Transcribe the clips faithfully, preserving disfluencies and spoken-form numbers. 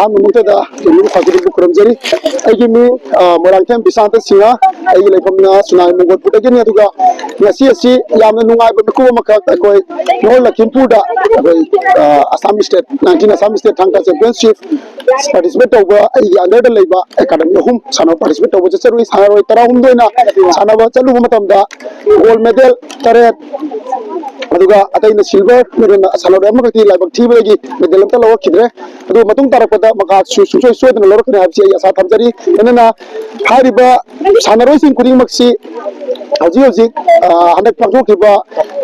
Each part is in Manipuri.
ꯑꯍꯥꯟꯕꯃꯛꯇꯗ ꯌꯨꯝ ꯈꯥꯛꯇꯕꯨ ꯈꯨꯔꯨꯝꯖꯔꯤ꯫ ꯑꯩꯒꯤ ꯃꯤꯡ, ꯑ, ꯃꯣꯏꯔꯥꯡꯊꯦꯝ ꯕꯤꯁꯥꯟꯇ ꯁꯤꯡꯍ, ꯑꯩꯒꯤ ꯂꯩꯐꯝꯅ ꯁꯨꯅꯥꯏ ꯃꯣꯡꯒꯣꯠꯄꯨꯗꯒꯤꯅꯤ꯫ ꯑꯗꯨꯒ ꯉꯁꯤ ꯑꯁꯤ ꯌꯥꯝꯅ ꯅꯨꯡꯉꯥꯏꯕ ꯃꯤꯀꯨꯞ ꯑꯃꯈꯛ ꯑꯩꯈꯣꯏ ꯅꯣꯔꯠ ꯂꯈꯤꯝꯄꯨꯔꯗ ꯑꯩꯈꯣꯏ, ꯑ, Assam state, nineteen Assam state ꯊꯥꯡ ꯇꯥ ꯆꯦꯝꯄꯤꯌꯟꯁꯤꯞ ꯄꯥꯔꯇꯤꯁꯤꯄꯦꯠ ꯇꯧꯕ ꯑꯩꯒꯤ ꯑꯟꯗꯔꯗ ꯂꯩꯕ ꯑꯦꯀꯥꯗꯃꯤ ꯑꯍꯨꯝ ꯁꯥꯟꯅꯕ ꯄꯥꯔꯇꯤꯁꯤꯄꯦꯠ ꯇꯧꯕ ꯆꯠꯆꯔꯨꯏ꯫ ꯁꯥꯟꯅꯔꯣꯏ ꯇꯔꯥꯍꯨꯝꯗꯣꯏꯅ ꯁꯥꯟꯅꯕ ꯆꯠꯂꯨꯕ ꯃꯇꯝꯗ ꯒꯣꯜ ꯃꯦꯗꯜ ꯇꯔꯦꯠ, ꯑꯗꯨꯒ ꯑꯇꯩꯅ ꯁꯤꯜꯚꯔ ꯃꯦꯗꯜ, ꯁꯥꯟꯅꯔꯣꯏ ꯑꯃꯈꯛꯇꯤ ꯂꯥꯏꯕꯛ ꯊꯤꯕꯗꯒꯤ ꯃꯦꯗꯜ ꯑꯝꯇ ꯂꯧꯔꯛꯈꯤꯗ꯭ꯔꯦ꯫ ꯑꯗꯨ ꯃꯇꯨꯡ ꯇꯥꯔꯛꯄꯗ ꯃꯈꯥꯁꯨ ꯁꯨꯡꯁꯣꯏ ꯁꯣꯏꯗꯅ ꯂꯧꯔꯛꯀꯅꯤ ꯍꯥꯏꯕꯁꯤ ꯑꯩ ꯑꯁꯥ ꯊꯝꯖꯔꯤ꯫ ꯂꯣꯏꯅꯅ ꯍꯥꯏꯔꯤꯕ ꯁꯥꯟꯅꯔꯣꯏꯁꯤꯡ ꯈꯨꯗꯤꯡꯃꯛꯁꯤ ꯍꯧꯖꯤꯛ ꯍꯧꯖꯤꯛ, ꯑ, ꯍꯟꯗꯛ ꯄꯥꯡꯊꯣꯛꯈꯤꯕ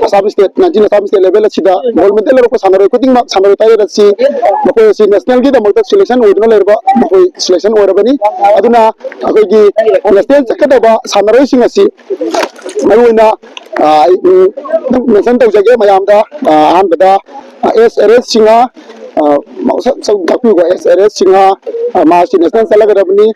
Assam state, nineteen Assam state level ꯑꯁꯤꯗ ꯒꯣꯜ ꯃꯦꯗꯜ ꯂꯧꯔꯛꯄ ꯁꯥꯟꯅꯔꯣꯏ ꯈꯨꯗꯤꯡꯃꯛ, ꯁꯥꯟꯅꯔꯣꯏ ꯇꯔꯦꯠ ꯑꯁꯤ ꯃꯈꯣꯏ ꯑꯁꯤ ꯅꯦꯁꯅꯦꯜꯒꯤꯗꯃꯛꯇ ꯁꯦꯂꯦꯛꯁꯟ ꯑꯣꯏꯗꯨꯅ ꯂꯩꯔꯕ, ꯃꯈꯣꯏ ꯁꯦꯂꯦꯛꯁꯟ ꯑꯣꯏꯔꯕꯅꯤ꯫ ꯑꯗꯨꯅ ꯑꯩꯈꯣꯏꯒꯤ ꯅꯦꯁꯅꯦꯜ ꯆꯠꯀꯗꯕ ꯁꯥꯟꯅꯔꯣꯏꯁꯤꯡ ꯑꯁꯤ ꯃꯔꯨꯑꯣꯏꯅ, ꯑ, ꯑꯩ, ꯎꯝ, ꯃꯦꯟꯁꯟ ꯇꯧꯖꯒꯦ ꯃꯌꯥꯝꯗ꯫ ꯑ, ꯑꯍꯥꯟꯕꯗ, ꯑ, ꯑꯦꯁ ꯑꯦꯔꯦꯁ ꯁꯤꯡꯍ, ꯑ, ꯃꯁꯛ ꯃꯁꯛ ꯇꯥꯛꯄꯤꯌꯨꯀꯣ, ꯑꯦꯁ ꯑꯦꯔꯦꯁ ꯁꯤꯡꯍ, ꯑ, ꯃꯥꯁꯤ ꯅꯦꯁꯅꯦꯜ ꯆꯠꯂꯒꯗꯕꯅꯤ꯫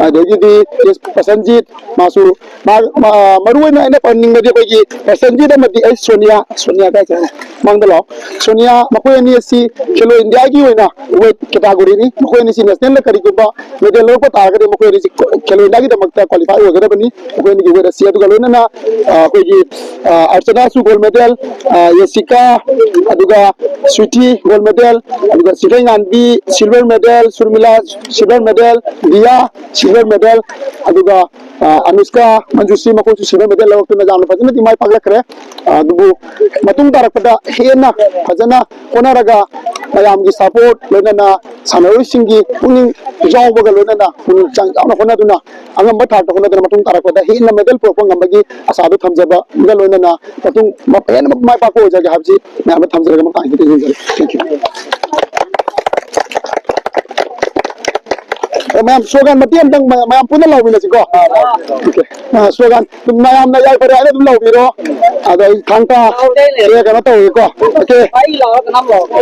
ꯑꯗꯒꯤꯗꯤ ꯑꯦꯁ ꯄ꯭ꯔꯁꯟꯖꯤꯠ, ꯃꯥꯁꯨ, ꯃꯥ, ꯃꯥ, ꯃꯔꯨꯑꯣꯏꯅ ꯑꯩꯅ ꯄꯟꯅꯤꯡꯕꯗꯤ ꯑꯩꯈꯣꯏꯒꯤ ꯄ꯭ꯔꯁꯟꯖꯤꯠ ꯑꯃꯗꯤ ꯑꯩꯁ ꯁꯣꯅꯤꯌꯥ, ꯁꯣꯅꯤꯌꯥ ꯀꯥꯏ ꯆꯠꯈ꯭ꯔꯦ? ꯃꯥꯡꯗ ꯂꯥꯛꯑꯣ꯫ ꯁꯣꯅꯤꯌꯥ, ꯃꯈꯣꯏ ꯑꯅꯤ ꯑꯁꯤ ꯈꯦꯂꯣ ꯏꯟꯗꯤꯌꯥꯒꯤ ꯑꯣꯏꯅ ꯋꯦꯠ ꯀꯦꯇꯥꯒꯣꯔꯤꯅꯤ꯫ ꯃꯈꯣꯏ ꯑꯅꯤꯁꯤ ꯅꯦꯁꯅꯦꯜꯗ ꯀꯔꯤꯒꯨꯝꯕ ꯃꯦꯗꯜ ꯂꯧꯔꯛꯄ ꯇꯥꯔꯒꯗꯤ ꯃꯈꯣꯏ ꯑꯅꯤꯁꯤ ꯈꯦꯂꯣ ꯏꯟꯗꯤꯌꯥꯒꯤꯗꯃꯛꯇ ꯀ꯭ꯋꯥꯂꯤꯐꯥꯏ ꯑꯣꯏꯒꯗꯕꯅꯤ꯫ ꯃꯈꯣꯏ ꯑꯅꯤꯒꯤ ꯋꯦꯠ ꯑꯁꯤ꯫ ꯑꯗꯨꯒ ꯂꯣꯏꯅꯅ, ꯑ, ꯑꯩꯈꯣꯏꯒꯤ, ꯑ, ꯑꯔꯆꯅꯥꯁꯨ ꯒꯣꯜ ꯃꯦꯗꯜ, ꯑ, ꯌꯦꯁꯤꯀꯥ, ꯑꯗꯨꯒ ꯁ꯭ꯋꯤꯇꯤ ꯒꯣꯜ ꯃꯦꯗꯜ, ꯑꯗꯨꯒ Sikheinganbi silver medal, Surmila silver medal, Diya silver medal, ꯑꯗꯨꯒ, ꯑ, ꯑꯅꯨꯁꯀꯥ ꯃꯟꯖꯨꯁꯤ, ꯃꯈꯣꯏꯁꯨ ꯁꯤꯜꯚꯔ ꯃꯦꯗꯜ ꯂꯧꯔꯛꯇꯨꯅ ꯌꯥꯝꯅ ꯐꯖꯅꯗꯤ ꯃꯥꯏ ꯄꯥꯛꯂꯛꯈ꯭ꯔꯦ꯫ ꯑ, ꯑꯗꯨꯕꯨ ꯃꯇꯨꯡ ꯇꯥꯔꯛꯄꯗ ꯍꯦꯟꯅ ꯐꯖꯅ ꯍꯣꯠꯅꯔꯒ ꯃꯌꯥꯝꯒꯤ ꯁꯄꯣꯔꯠ ꯂꯣꯏꯅꯅ ꯁꯥꯟꯅꯔꯣꯏꯁꯤꯡꯒꯤ ꯄꯨꯛꯅꯤꯡ ꯌꯥꯎꯕꯒ ꯂꯣꯏꯅꯅ ꯄꯨꯛꯅꯤꯡ ꯍꯛꯆꯥꯡ ꯌꯥꯎꯅ ꯍꯣꯠꯅꯗꯨꯅ ꯑꯉꯝꯕ ꯊꯥꯛꯇ ꯍꯣꯠꯅꯗꯨꯅ ꯃꯇꯨꯡ ꯇꯥꯔꯛꯄꯗ ꯍꯦꯟꯅ ꯃꯦꯗꯜ ꯄꯨꯔꯛꯄ ꯉꯝꯕꯒꯤ ꯑꯁꯥꯗꯨ ꯊꯝꯖꯕꯒ ꯂꯣꯏꯅꯅ ꯃꯇꯨꯡ ꯍꯦꯟꯅ ꯃꯥꯏ ꯄꯥꯛꯄ ꯑꯣꯏꯖꯒꯦ ꯍꯥꯏꯕꯁꯤ ꯃꯌꯥꯝꯗ ꯊꯝꯖꯔꯒ ꯃꯇꯥꯡꯁꯤꯗ ꯌꯦꯡꯖꯔꯦ꯫ Thank you꯫ ꯑ, ꯃꯌꯥꯝ ꯁ꯭ꯂꯣꯒꯥꯟ ꯃꯇꯦꯛ ꯑꯃꯇꯪ ꯃ-, ꯃꯌꯥꯝ ꯄꯨꯟꯅ ꯂꯥꯎꯃꯤꯟꯅꯁꯤꯀꯣ꯫ Okay꯫ ꯑ, ꯁ꯭ꯂꯣꯒꯥꯟ ꯃꯌꯥꯝꯅ ꯌꯥꯏꯐꯔꯦ ꯍꯥꯏꯅ ꯑꯗꯨꯝ ꯂꯥꯎꯕꯤꯔꯣ꯫ ꯑꯗꯣ ꯑꯩ ꯊꯥꯡ ꯇꯥ ꯁꯦ ꯀꯩꯅꯣ ꯇꯧꯔꯒꯦꯀꯣ꯫ Okay꯫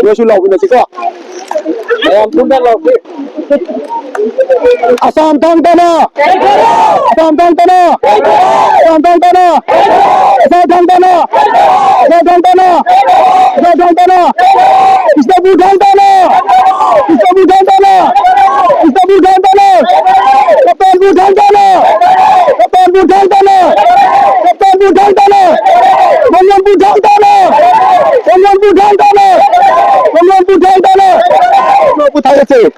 ꯅꯣꯏꯁꯨ ꯂꯥꯎꯃꯤꯟꯅꯁꯤꯀꯣ꯫ ꯃꯌꯥꯝ ꯄꯨꯟꯅ ꯂꯥꯎꯁꯤ꯫ ꯑꯁꯥꯝ ꯊꯥꯡ ꯇꯥꯅ! ꯑꯁꯥꯝ ꯊꯥꯡ ꯇꯥꯅ! ꯑꯁꯥꯝ ꯊꯥꯡ ꯇꯥꯅ! ꯑꯁꯥꯝ ꯊꯥꯡ ꯇꯥꯅ! ꯑꯁꯥꯝ ꯊꯥꯡ ꯇꯥꯅ! ꯑꯁꯥꯝ ꯊꯥꯡ ꯇꯥꯅ! ꯕꯤꯁꯅꯨꯄꯨꯔ ꯊꯥꯡ ꯇꯥꯅ! ꯕꯤꯁꯅꯨꯄꯨꯔ ꯊꯥꯡ ꯇꯥꯅ! ꯀꯞꯇꯥꯟꯕꯨ ꯊꯥꯡ ꯇꯥꯅ! ꯀꯞꯇꯥꯟꯕꯨ ꯊꯥꯡ ꯇꯥꯅ! ꯀꯞꯇꯥꯟꯕꯨ ꯊꯥꯡ ꯇꯥꯅ! ꯀꯣꯡꯒꯣꯟꯕꯨ ꯊꯥꯡ ꯇꯥꯅ! ꯀꯣꯡꯒꯣꯟꯕꯨ ꯊꯥꯡ ꯇꯥꯅ! ꯀꯣꯡꯒꯣꯟꯕꯨ ꯊꯥꯡ ꯇꯥꯅ! ꯀꯣꯡꯒꯣꯟꯕꯨ ꯊꯥꯡ ꯇꯥꯅ!